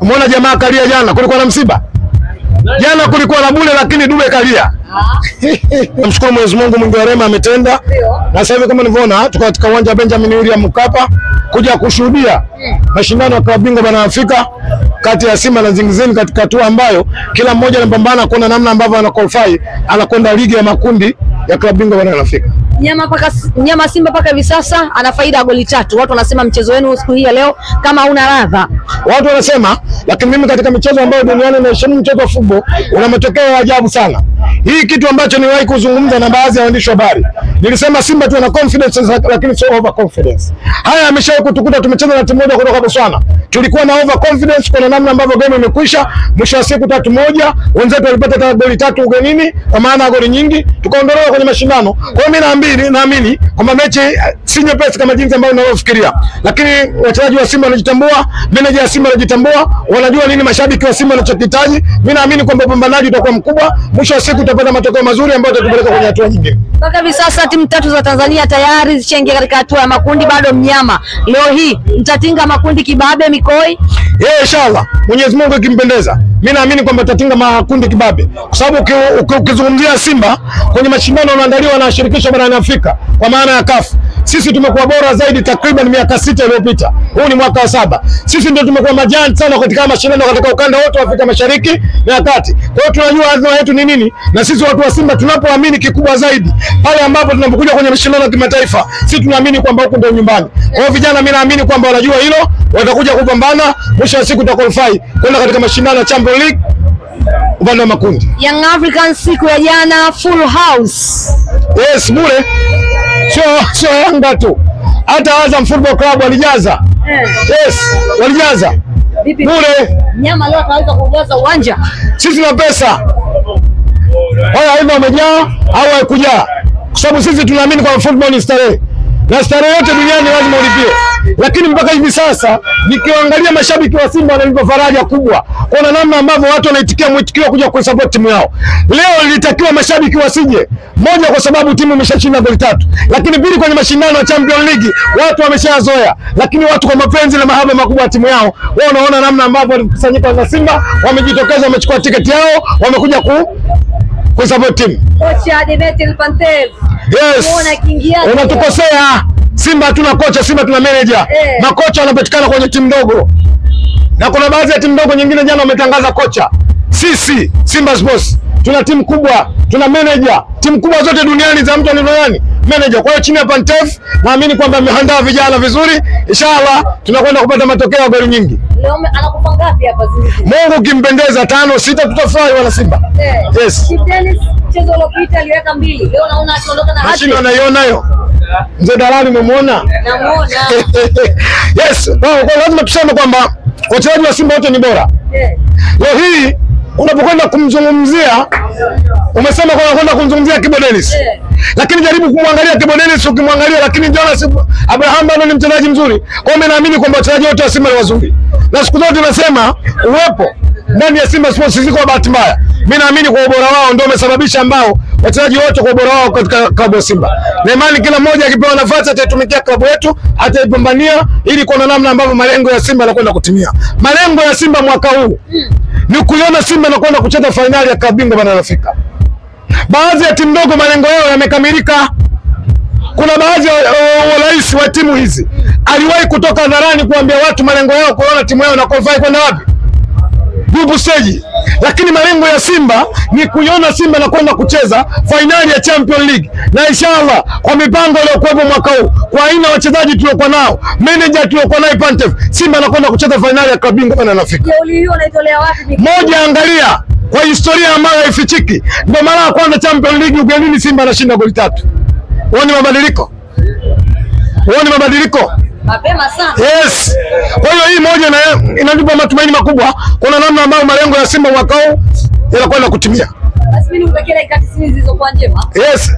Umeona jamaa kalia jana, kulikuwa na msiba. Jana kulikuwa na bure lakini Dube kalia. Namshukuru Mwenyezi Mungu mwingi wa rehema ametenda. Na sasa hivi kama nilivyoona tuko katika uwanja wa Benjamin William Mkapa kuja kushuhudia mashindano ya klabu bingwa barani Afrika kati ya Simba na Nsingizini katika hatua ambayo kila mmoja anapambana kuona namna ambavyo ana qualify anakwenda ligi ya makundi ya klabu bingwa barani Afrika. Nyama Simba paka hivi sasa ana faida ya goli 3. Watu wanasema mchezo wenu siku hii ya leo kama huna ladha. Watu wanasema, lakini mimi katika michezo ambayo duniani naheshimu mchezo wa football una matokeo ya ajabu sana. Hii kitu ambacho niliwahi kuzungumza na baadhi ya waandishi wa habari. Nilisema Simba tuna confidence lakini sio over confidence. Haya yameshawahi kutukuta, tumecheza na timu moja kutoka Botswana. Tulikuwa na over confidence kwa namna ambavyo game imekwisha, mwisho wa siku 3-1, wenzetu walipata goli 3 ugenini, kwa maana goli nyingi, tukaondolewa kwenye mashindano. Kwa hiyo mimi naamini kwamba mechi si nyepesi kama jinsi ambavyo unavyofikiria. Lakini wachezaji wa Simba wanajitambua, manager wa Simba wanajitambua, wanajua nini mashabiki wa Simba wanachokihitaji. Mimi naamini kwamba upambanaji utakuwa mkubwa, mwisho wa siku tutapata matokeo mazuri ambayo yatatupeleka kwenye hatua nyingine. Mpaka hivi sasa timu 3 za Tanzania tayari zishaingia katika hatua ya makundi, bado mnyama. Leo hii mtatinga makundi kibabe Mikoi? Yeye inshallah, Mwenyezi Mungu akimpendeza. Mimi naamini kwamba tutatinga makundi kibabe. Kwa sababu ukizungumzia Simba kwenye mashindano yanayoandaliwa na shirikisho barani Afrika kwa maana ya CAF, sisi tumekuwa bora zaidi takriban miaka 6 iliyopita. Huu ni mwaka wa 7. Sisi ndio tumekuwa majani sana katika mashindano katika ukanda wote wa Afrika Mashariki na Kati. Kwa hiyo tunajua azma yetu ni nini, na sisi watu wa Simba tunapoamini kikubwa zaidi pale ambapo tunapokuja kwenye mashindano ya kimataifa, sisi tunaamini kwamba huku ndio nyumbani. Kwa hiyo vijana mimi naamini kwamba wanajua hilo, watakuja kupambana, mwisho wa siku tutaqualify kwenda katika mashindano ya Champions League upande wa makundi. Young Africans siku ya jana full house. Yes, bure. Sio Yanga tu. Hata Azam Football Club walijaza. Yes, walijaza. Bure. Nyama leo ataweza kujaza uwanja. Sisi tuna pesa. Wao aidha wamejaa au hawakujaa. Kwa sababu sisi tunaamini kwa football ni starehe. Na starehe yote duniani lazima ulipie. Lakini mpaka hivi sasa nikiangalia mashabiki wa Simba wananipa faraja kubwa. Kuna namna ambavyo watu wanaitikia mwitikio kuja kusupport timu yao. Leo ilitakiwa mashabiki wasije. Moja, kwa sababu timu imeshashinda goli 3. Lakini pili, kwenye mashindano ya Champions League watu wameshazoea. Lakini watu kwa mapenzi na mahaba makubwa ya timu yao, wao wanaona namna ambavyo walikusanyika na Simba, wamejitokeza, wamechukua tiketi yao, wamekuja ku support timu. Kocha Dimitri Pantev. Yes. Unatukosea. Simba hatuna kocha, Simba tuna manager. Makocha wanapatikana kwenye timu ndogo. Na kuna baadhi ya timu ndogo nyingine jana wametangaza kocha. Sisi Simba Sports tuna timu kubwa, tuna manager. Timu kubwa zote duniani za mtu ni nani? Manager. Kwa hiyo chini ya Pantev naamini kwamba ameandaa vijana vizuri. Inshallah tunakwenda kupata matokeo ya goli nyingi. Leo anakupa ngapi hapa Zingizi? Mungu kimpendeza 5 6 tutafurahi wana Simba. Yes. Dennis mchezo uliopita aliweka 2. Leo naona akiondoka na hat-trick. Mashindano anaiona hiyo. Mzee Dalali umemuona? Namuona. Yes, kwa lazima tuseme kwamba wachezaji wa Simba wote ni bora. Leo hii unapokwenda kumzungumzia, umesema kwamba unakwenda kumzungumzia Kibo Dennis. Lakini jaribu kumwangalia Kibo Dennis, ukimwangalia lakini Jonas Abraham bado ni mchezaji mzuri. Kwa hiyo naamini kwamba wachezaji wote wa Simba ni wazuri. Na siku zote nasema uwepo ndani ya Simba Sports si kwa bahati mbaya. Mimi naamini kwa ubora wao ndio umesababisha ambao wachezaji wote kwa ubora wao katika klabu ya Simba. Na imani kila mmoja akipewa nafasi ataitumikia klabu yetu, ataipambania ili kuona namna ambavyo malengo ya Simba yanakwenda kutimia. Malengo ya Simba mwaka huu ni kuiona Simba inakwenda kucheza fainali ya klabu bingwa barani Afrika. Baadhi ya timu ndogo malengo yao yamekamilika. Kuna baadhi ya rais wa timu hizi aliwahi kutoka hadharani kuambia watu malengo yao kuona timu yao na qualify kwenda wapi? Group stage. Lakini malengo ya Simba ni kuiona Simba na kwenda kucheza fainali ya Champions League. Na inshallah kwa mipango iliyokuwepo mwaka huu, kwa aina wachezaji tuliokuwa nao, manager tuliokuwa naye Pantev, Simba anakwenda kucheza fainali ya klabu bingwa barani Afrika. Kauli hiyo unaitolea wapi? Moja, angalia kwa historia ambayo haifichiki. Ndio mara ya kwanza Champions League ugenini Simba anashinda goli 3. Uone mabadiliko? Uone mabadiliko? Mapema sana. Yes. Kwa hiyo hii moja inanipa matumaini makubwa. Kuna namna ambayo malengo ya Simba mwaka huu yanakwenda kutimia. Basi mimi nikutakia dakika 90 zilizokuwa njema. Yes.